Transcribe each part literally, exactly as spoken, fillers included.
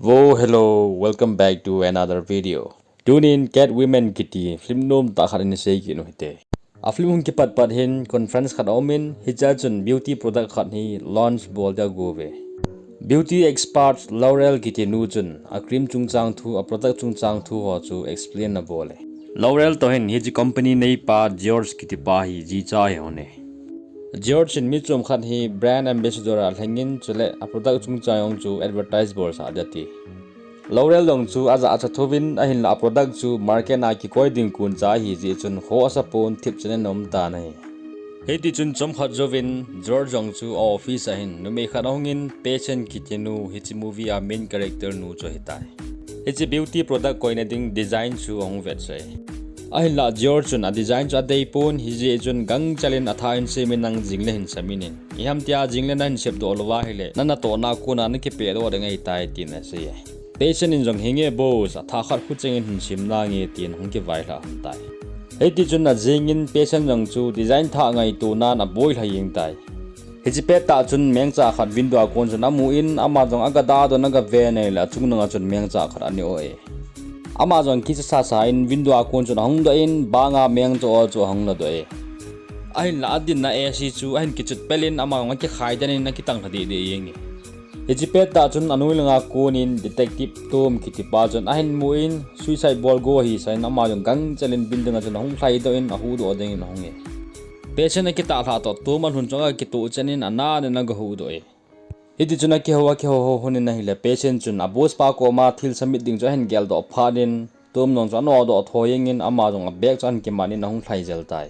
Wo, hello, welcome back to another video. Tunin Catwoman kiti film nom tah khat in sei kit u hite. A film hung kipat pat hin conference khat a um in, hichea chun beauty product khat hi launch bol dia go uve. Beauty expert Laurel kiti nu chun a cream chungchang thu, a product chungchang thu ho chu explain ana bol e. Laurel toh hin hiche company neipa George kiti pa hi jicha ahi hon e. George in mi chom khat hi brand ambassador a lhengin, chule a product chungchang jong chu advertise bolsah dia ati. Laurel jong chu ajachat thouvin, ahinla a product chu market a kikoi ding kon cha ahi jeh chun kho asa pon thipchan in aum tan ahi. Hiti chun chomkhat jouvin George jong chu a office a hin numei khat ahungin, Patient kiti nu, hiche movie a main character nu chu ahitai. Hiche beauty product koina ding design chu ahung vetsah e. Ahinla George chun a design chu adei pon, hijeh chun gangchel in atha in sem in, nang jingle hin samin in. Iham tia jingle nahin sepdoh louva ahile, na natohna a kona nakipehdoh ding ahitai, tin asei e. Patient in jong, henge boss, atha khat khu chengin hin sem nange, tin ahung kivailhah lhon tai. Hiti chun ajingin Patient jong chu design thah ngaito nan aboi lha jeng tai. Hiche pettah chun mengcha khat window a kon chun amun, ama jong aga dadoh in aga vet in ahile, achung langa chun mengcha khat ana um e. Ama jong kicha sasa in window a kon chun ahung doh in, banga mengcha ho chu ahung ladoh e. Ahinla adinna A C chu ahin kichut pel in, ama jong akikhai den in akitang lha deh deh jeng e. Hiche pettah chun anoi langa konin detective Tom kiti pa chun ahin mun, suicide bol go ahi sa in, ama jong gangchel in building a chun ahung lhaidoh in, ahuhdoh dingin ahung e. Patient akitah lhah toh Tom alhun chu aga kitoh chen in, ana nen aga huhdoh e. Hiti chun akihou, akihou hou lhonin ahile, Patient chun a boss pa koma thil submit ding chu ahin geldoh phat in, Tom jong chu anodoh tho jeng in, ama jong a bag chu ahin kiman in ahung lhai jel tai.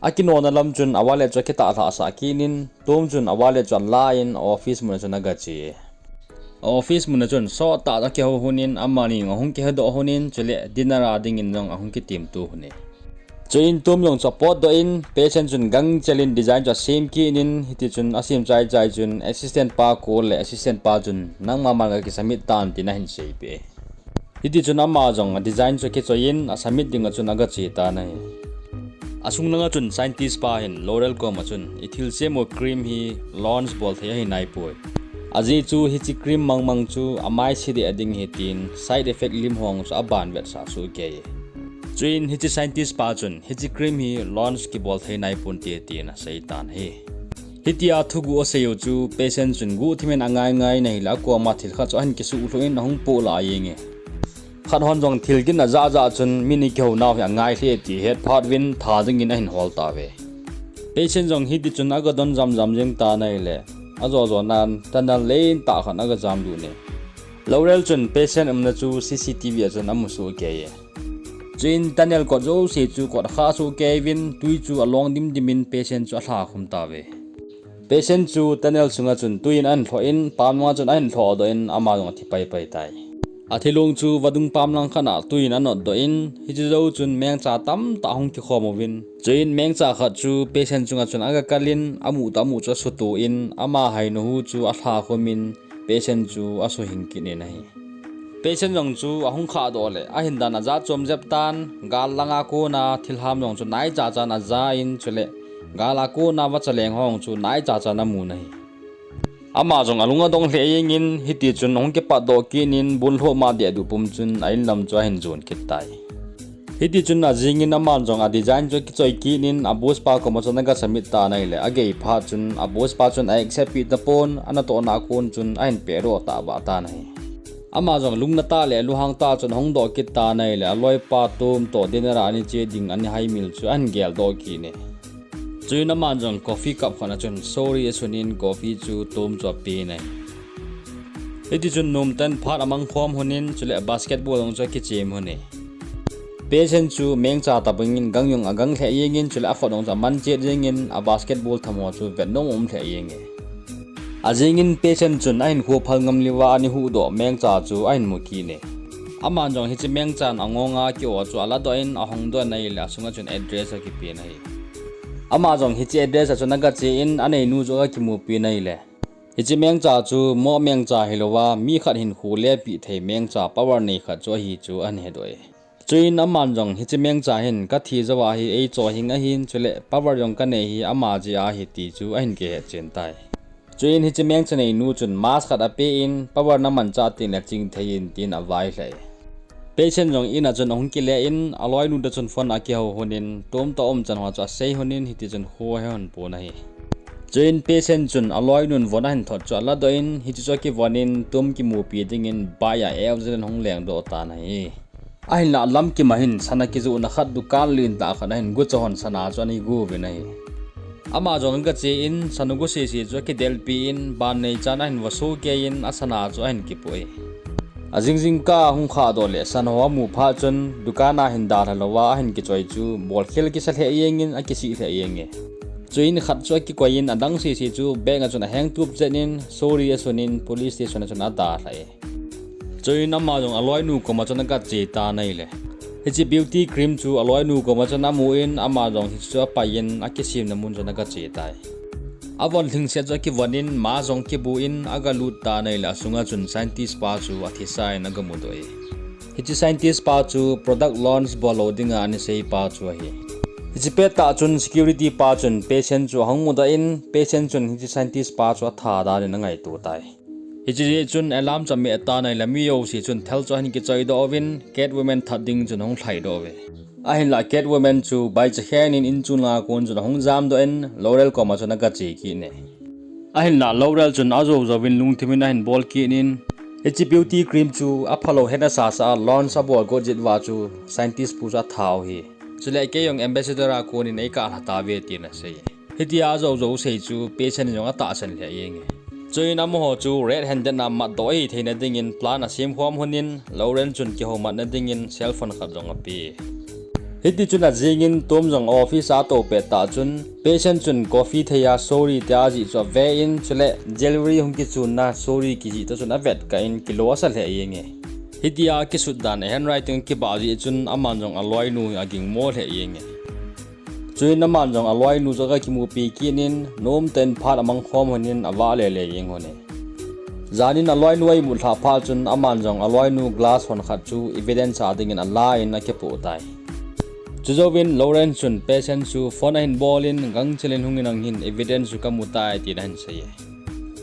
Akinona lam chun a wallet chu akitah lhahsah kit in, Tom chun a wallet chu alan a office mun a chun aga che e. A office mun a chun sottah a akihou lhonin, amani jong ahung kihedoh lhonin, chule dinner a dingin jong ahung kitemto lhon e. Chuin Tom jong chu apotdoh in, Patient chun gangchel in design chu asem kit in, hiti chun asem chai chai chun assistant pa call le, assistant pa chun, nangma man ga kisubmit tan, tin ahin seipeh e. Hiti chun ama jong a design chu akichoi in, a submit ding a chun aga che tan ahi. Asung langa chun scientist pa hin Laurel koma chun, i thilsem u cream hi launch bol thei ahi naipoi. Ajeh chu hiche cream mangmang chu amai se deh ding ahi, tin side effect lim ho chu aban vetsah sohkei e. Chuin hiche scientist pa chun, hiche cream hi launch kibol thei naiponte, tin asei tan ahi. Hitia thuguh asei u chu Patient chun guhthim in angai ngai in ahile, akoma thil khat chu ahin kisuhlhuh in ahung poh lah jeng e. Khat hon jong thil gin ajah jah chun mi ni kihounau hi angai lheh ti ahet phat uvin tha jing in ahin hol tauve. Patient jong hiti chun aga don jam jam jeng tan ahile, ajo jo nan tunnel lentah khat aga jam lut e. Laurel chun Patient umna chu C C T V a chun amu sohkei e. Chuin tunnel kot jouse chu kot akha sohkei uvin, tui chu along dim dim in Patient chu alha khum tauve. Patient chu tunnel sunga chun tui in ahin lhoh in, pamlanga chun ahin lhohdoh in, ama jong athi paipai tai. Athilong chu vadung pamlang khat a tui in anotdoh in, hiche jou chun mengcha tamtah ahung kikhom uvin. Chuin mengcha khat chu Patient chunga chun aga kal in, amu tah amu chu asuto in, ama hainu hu chu alha khum in, Patient chu asuhing kit in ahi. Patient jong chu ahung khahdoh le, ahin dan ajat chom jep tan, gal langa kona thilham jong chu naicha chan aja in, chule gal a kona vachaleng ho jong chu naicha chan amun ahi. Ama jong alung adong lheh jeng in, hiti chun ahung kipatdoh kit in, bon lhoh ma dehduh pum chun a inlam chu ahin jon kit tai. Hiti chun ajing in aman jong a design chu akichoi kit in, a boss pa koma chun aga submit tan ahile, agei phat chun a boss pa chun a accept peh tapon, anatohna a kon chun ahin pehdoh tahbeh tan ahi. Ama jong lungna tah le lunghang tah chun ahung doh kit tan ahile, aloipa Tom toh dinner a ana che ding ana haimil chu ahin geldoh kit e. Chuin aman jong coffee cup khat a chun sorry asun in coffee chu Tom chu apen ahi. Hiti chun nomtah in phat amang khom lhon in, chule basketball jong chu akichem lhon e. Patient chu mengcha tobang in gang jong agang lheh jeng in, chule akhut jong chu aman chet jeng in, a basketball tham ho chu vet nom um lheh jeng e. Ajing in Patient chun ahinkho phal ngam louva ana huhdoh mengcha chu ahin mu kit e. Aman jong hiche mengchan angonga ki-o chu aladoh in ahungdoh in ahile, asunga chun address akipen ahi. Ama jong hiche address a chun aga che in aneinu chu aga kimupi in ahile, hiche mengcha chu moh mengcha hilouva, mi khat hinkho lepeh thei mengcha power nei khat chu ahi chu ahin hedoh e. Chuin aman jong hiche mengcha hin kathi jouva hi eichohhing ahin, chule power jong kanei hi ama jeh a ahi ti chu ahin kihetchen tai. Chuin hiche mengcha neinu chun mask khat apen, power namanchah teng le ching thei in tin avai lheh e. Patient jong in a chun ahung kile in, aloinu toh chun phone akihou lhon in, Tom toh umchan ho chu asei lhon in, hiti chun kho ahe lhon pon ahi. Chuin patient chun aloinun von ahin thot chu aladoh in, hiche chu akivon in, Tom kimupi dingin bike a Elgin ahung lengdoh tan ahi. Ahinlah lamkim a hin sana kijohna khat dukan lentah khat ahin gucha lhon, sana chu ana gu uvin ahi. Ama jong agache in sana gu sese chu akidelpi in, ban neichan ahin vaso kei in asana chu ahin kipoh e. Ajing jingkah a hung khahdoh le sana ho amu phat chun dukan a hin dalha louva ahin kichoi chu bolkhel kisa lheh jeng in akisih lheh jeng e. Chuin khat chu akikoi in adang sese chu bag a chun ahengtup jet in sorry asun in police station a chun adalha e. Chuin ama jong aloinu koma chun agache tan ahile, hiche beauty cream chu aloinu koma chun amun ama jong hiche chu apai in akisemna mun chun agache tai. Avon lhingset chu akivon in mask jong kibu in agalut tan ahile asunga chun scientist pa chu athisa in agamudoh e. Hiche scientist pa chu product launch bol lou dinga ana sei pa chu ahi. Hiche pettah chun security pa chun patient chu ahung mudoh in patient chun hiche scientist pa chu atha dan in angaito tai. Hiche jeh chun alarm chu ameh tan ahile mi jouse chun thal chu ahin kichoidoh uvin Catwoman that ding chun ahung lhaidoh uve. Ahinlah Catwoman chu baicha khen in inchung langa kon chun ahung jamdoh in Laurel koma chun agache kit e. Ahinlah Laurel chun ajou jouvin lungthim in ahin bol kit in, hiche beauty cream chu aphalou hetna sasa a launch abol got jeh uva chu scientist pu chu atha u ahi. Chule kei jong ambassador a kon in eikah lha tauve tin asei. Hitia ajou jou sei chu patient in jong atahsan lheh jeng e. Chuin amaho chu red handed a matdoh ahi theina dingin plan asem khom lhon in Laurel chun kihoumatna dingin cell phone khat jong ape. Hiti chun ajing in Tom jong office a atou pettah chun patient chun coffee thei a sorry tia ajih chu ave in chule jewellery hung kichunna sorry kijih toh chun avetkah in kilo asa lheh jeng e. Hitia kisut dan a handwriting kibah jeh chun aman jong aloinu agingmo lheh jeng e. Chuin aman jong aloinu chu aga kimupi kit in nomtah in phat amang khom lhon in avah lele jeng lhon e. Jan in aloinu a imut lhah phat chun aman jong aloinu glass hon khat chu evidence a dingin ala in akipoh tai. Chujouvin Laurel chun patient chu phone ahin bol in gangchel in hung in ang hin evidence chu kamu tai tin ahin sei e.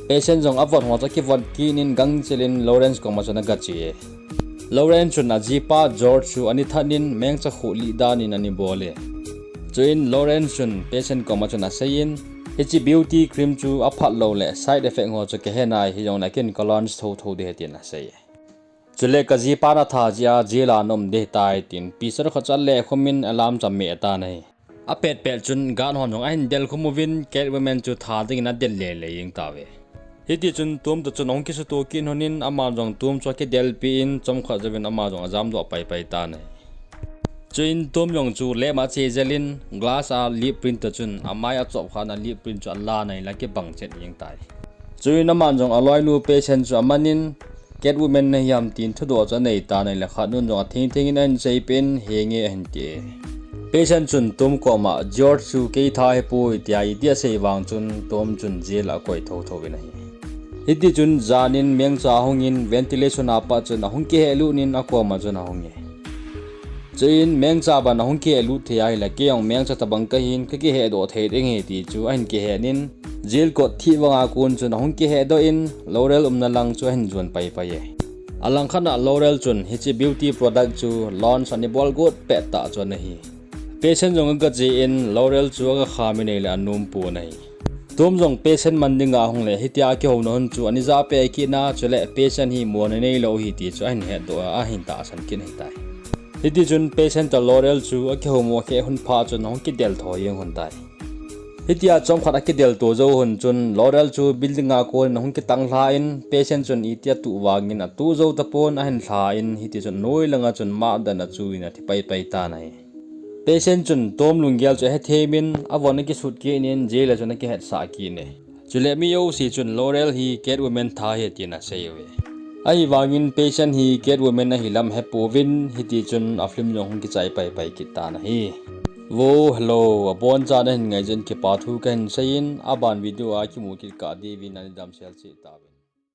Patient jong avon ho chu akivon kit in gangchel in Laurel koma chun agache e. Laurel chun ajipa George chu ana that in mengcha khuh lih dan in ana bol e. Chuin Laurel chun patient koma chun asei in, hiche beauty cream chu aphat lou le side effect ho chu kahe nai, hijongle ken ka launch thotho ding ahi tin asei e. Chule kajipa natha jeh a jail a naum ding ahitai tin picture khat chu alekhum in alarm chu ameh tan ahi. Apet pet chun guard hon jong ahin delkhum uvin Catwoman chu that dingin adel lele jeng tauve. Hiti chun Tom toh chun ahung kisuto kit lhon in aman jong Tom chu akidelpi in chomkhat jouvin ama jong ajamdoh paipai tan ahi. Chuin Tom jong chu lab a ache jel in glass a lip print toh chun amai achop khatna lip print chu alan ahile akibang chet jeng tai. Chuin aman jong aloinu patient chu aman in Catwoman nahi ham tin thudoh chu anei tan ahile khatnun jong atheng theng in ahin seipeh in henge ahin ti e. Patient chun Tom koma George chu kei tha ahipoi tia iti asei vang chun Tom chun jail a akoi thotho in ahi. Hiti chun jan in mengcha ahung in ventilation a pat chun ahung kihehlut in akoma chun ahung e. Chuin mengcha ban ahung kihehlut thei ahile kei jong mengcha tobang kahin kakihehdoh thei ding ahi ti chu ahin kihen in jail kot thih vanga kon chun ahung kihehdoh in Laurel umna lang chu ahin jon paipai e. Alangkhat a Laurel chun hiche beauty product chu launch ana bol got pettah chu ana hi. Patient jong agache in Laurel chu agakham in ahile anom pon ahi. Tom jong patient man dinga ahung le hitia akihouna hun chu ana japeh kit na chule patient hi mona neilou ahi ti chu ahin hetdoh a ahin tahsan kit ahitai. Hiti chun patient toh Laurel chu akihoumo kheh hun phat chun ahung kideltho jeng lhon tai. Hitia chomkhat akidelto jou lhon chun Laurel chu building a kon in ahung kitang lha in patient chun iti atuh vangin atuh jou tapon ahin lha in hiti chun anoi langa chun map dan a chu in athi paipai tan ahi. Patient chun Tom lunggel chu ahethem in avon akisut kit in jail a chun akihetsah kit e. Chule mi jouse chun Laurel hi Catwoman tha ahi tin asei uve. Ahivangin patient hi Catwoman ahi lam ahepouvin hiti chun a film jong hung kichai paipai kit tan ahi. Vo, hello, abonchan nahin ngai jeh in kipa thu kahin sei in aban video a kimu kit kah diuvin nani damsel cheh tauvin.